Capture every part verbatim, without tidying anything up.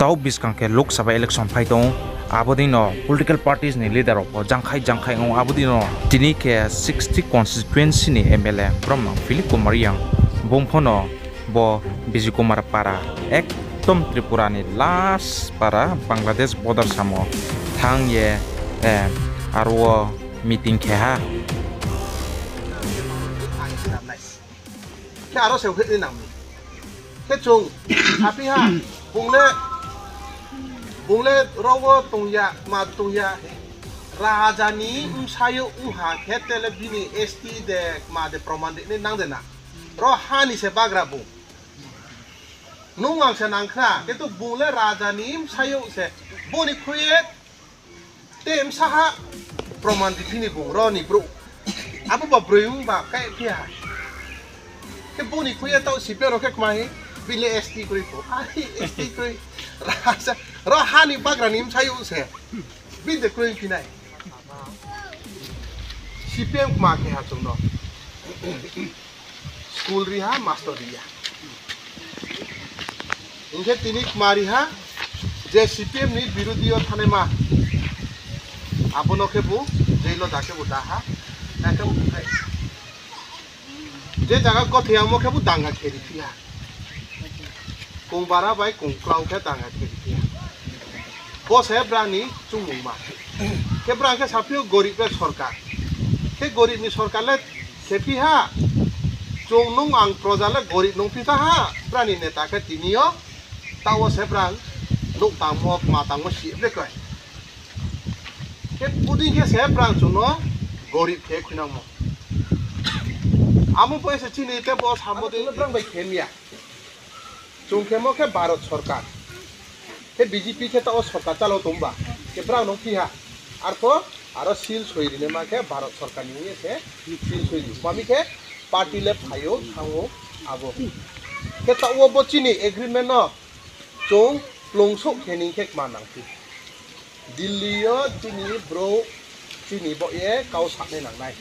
Tau buskang khe Lok Sabha election phai tong ou, abo dei no political parties ni leader rao pho jangkhai jangkhai ong ou, abo dei no tini khe sixty constituency ni M L A bromnang Philip Kumar Reang, bung pho no bo Bijay Kumar para, ekdom Tripura ni last para, Bangladesh border samo thanng ye, eh, aro wo meeting khe ha. Khe aro se hoih ni nang mi. Khe chung saphi ha, bung le, bung le ro wo tong ya, kma tong ya, raja ni bsayouh ong ha khe te le bini S T de, kma de proman ri nai nang de na. Ro ha ni se bagra bung. Nung ang se nang khna, khe to bung le raja ni bsayouh se. Bo ni khui ye te bsa ha proman ri phi ni bung, ro ni brouh. Abo ba broi ong ba kaiphi ha. Khe bo ni khui ye taoh C P M rao khe kma hi, bini le S T kroi pho. Ai, S T kroi. Raja, ro ha ni bagra ni bsayouh se. Bini de kroi phi nai. C P M kma khe ha chung no. School ri ha, master ri ya. Hing khe tini kma ri ha, je C P M ni birodi yo thanngnaima, abo no khe bo jail wo da khe bo da ha, na khe bo khai. Je zaga kothe yamo khe bo danga khe ri phi ha. Kongbara bai kongklau khe danga khe ri phi ha. Bo se brang ni chungmungma. Khe brang khe saphi ou gorib le sorkar. Khe gorib ni sorkar le khe phi ha. Chung nung ang proja le gorib nung phi tha ha. Brang ni neta khe tini yo. Taoh wo se brang nouh tangmo, kma tangmo si le koi. Khe bodei khe se brang chung no gorib khe khuinangmo. Amo bo se chini te bo samo dei brang bai khe mi ya. Chung khemo khe Bharat sorkar. Khe B J P khe taoh wo sorkar chálao tong ba. Khe brang no phi ha. Arpho aro seal soi ri naima khe Bharat sorkar ni ong ye se seal soi ri. Mami khe party le phai ou, thanng ou, abo. Khe taoh wo bo chini agreement no chung kplungsouh khe ni khe kma nang phi. Delhi yo chini brouh chini baoh ye kau sanai nang nai.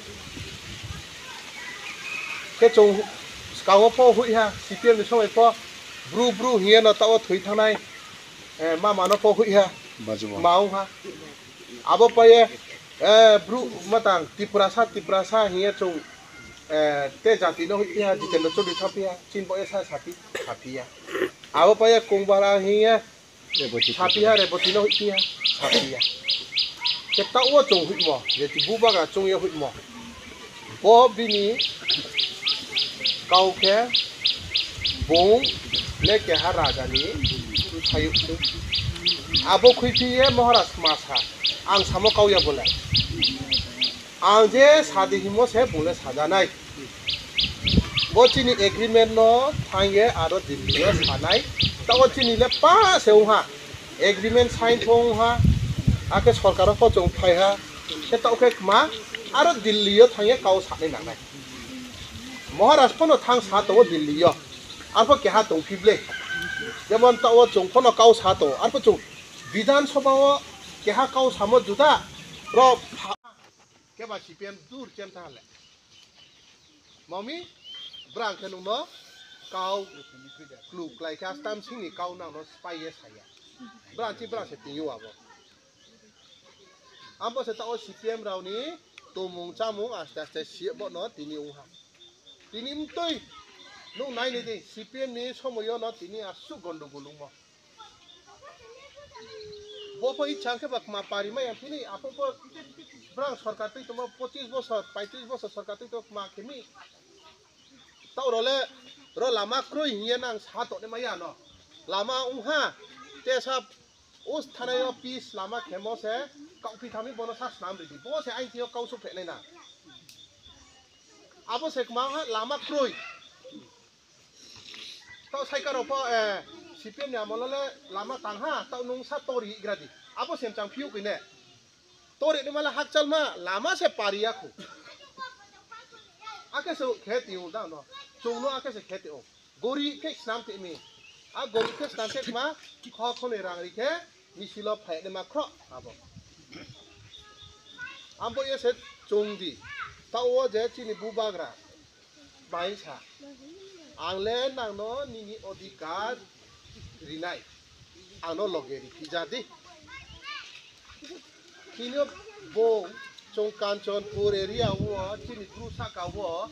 Khe chung skang wo pho hoih ha, C P M ni somoi pho bru bru hing ye no taoh wo thoi thanng nai, eh, mama no pho hoih ha, ma ong ha. Abo pai ye, eh, bru matang Tiprasa, Tiprasa hing ye chung, eh, te jati no hoihphi ha, Jitendra Chaudhury saphi ha, chini baoh ye sa saphi, saphi ya. Abo pai ye Kongbara hing ye saphi ha, Reboti no hoihphi ha, saphi ya. Khe taoh wo chung hoihmo, je ti bubagra chung ye hoihmo. Bo bini kau khe bung le keha raja ni bsayouh se. Abo khuiphi ye Maharaj kma sa, ang samo kau ya bo le. Ang je sa di hingmo se bung le saja nai. Bo chini agreement no thanng ye aro Delhi yo sa nai. Taoh wo chini le pa se ong ha. Agreement sign pho ong ha. Akhe sorkar wo pho chung phai ha. Khe taoh khe kma aro Delhi yo thanng ye kau sanai nang nai. Maharaj pho no thanng sa tong ou Delhi yo. Arpho keha tongphi ble. Jemon taoh wo chung pho no kau sa tong ou. Arpho chung Bidhan Sabha wo keha kau samo juda. Ro pha khe ba C P M dur chem tha le. Mami, brang khe nung no kau klu klái khe astam sing ni kau nang no spái ye sa ya. Brang chi brang se ting ou abo. Abo se taoh wo C P M rao ni tongmung chámung aste aste si bo no tini ong ha. Tini mtui nung nai ni di, C P M ni somoi yo no tini asuh gondogol ongmo. Bo pho ichha khe ba kma pari mai ya phini, aphuh pho brang sorkar tui tongmo, pochis bosor, paitris bosor sorkar tui tongmo kma khe mi. Taoh ro le, ro lama kroi hing ye nang sa tongnaima ya no. Lama ong ha, tesa us thanai yo pis lama khemo se, kaohphi thami bo no sa snam ri di. Bo se aini thing yo kau souhphehnai na. Abo se kma ha, lama kroi. Taoh saikar rao pho, eh, C P M ni amol wo le lama tang ha, taoh nung sa tori gra di. Abo se mchang phiouh koi ne. Tori naima le hakchalma, lama se pari ya khou. Akhe se khe ti ong da no. Chung no akhe se khe ti ong. Gorib khe snam ti mi. A gorib khe snam khe kma, kho kho ni rang ri khe, misil wo phai naima khroh abo. Abo ye se chung di. Taoh wo je chini bubagra bai sa, ang le nang no nini odhikar ri nai. Ang no loge ri phi ja di. Tini yo bung chung Kanchanpur area wo, chini Bru sahka wo,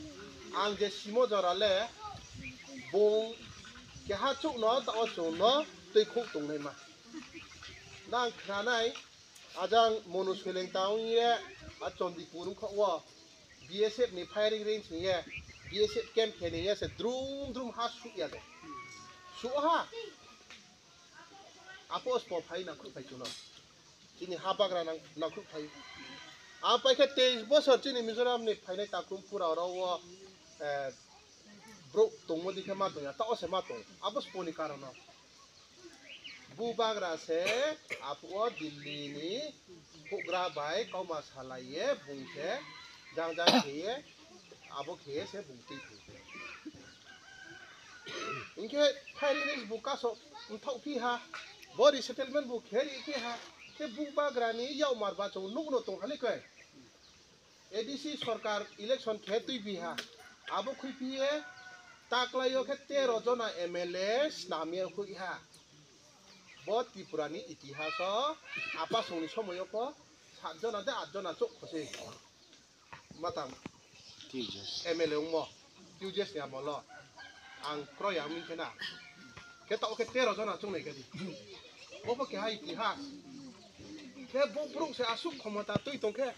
ang je simo jora le, bung keha chouh no, taoh wo chung no tuikhouh tongnaima. Nang khna nai, ajang Monu Soileng ta ong ye, a Chandipur ongkha wo, B S F ni firing range hing ye, B S F camp khe ni ye se drum drum ha suh ya de. Suh ha. Apho spo phai nangkhruh phai chung no. Chini ha bagra nang-, nangkhruh phai. Apai khe teis bosor chini Mizoram ni phainai takrum pura oro wo, eh, brouh tongmo di khe ma tong ya, taoh wo se ma tong. Abo spo ni karon no. Bubagra se aphuh wo Delhi ni houhgra bai kauma salai ye bung se jang jang khe ye, abo khe ye se bung tui thai. Hing khe firing range bung kaso mthaoh phi ha, bo resettlement bung khe ri phi ha, khe Bubagra ni yakmar ba chung nuh no tong ha ni khe. A D C sorkar election khe tuibi ha. Abo khuiphi ye taklái yo khe tero jona M L A snam ye hoih ha. Bo Tripura ni itihas wo apasong ni somoi yo pho sat jona de at jona chouh kho se. Matang M L A ongmo, T U J S ni amol wo. Ang kroi ya ming khe na. Khe taoh khe tero jona choungnai khe di. Bo pho keha itihas. Khe bo brouh se asuh khomota tui tong khe,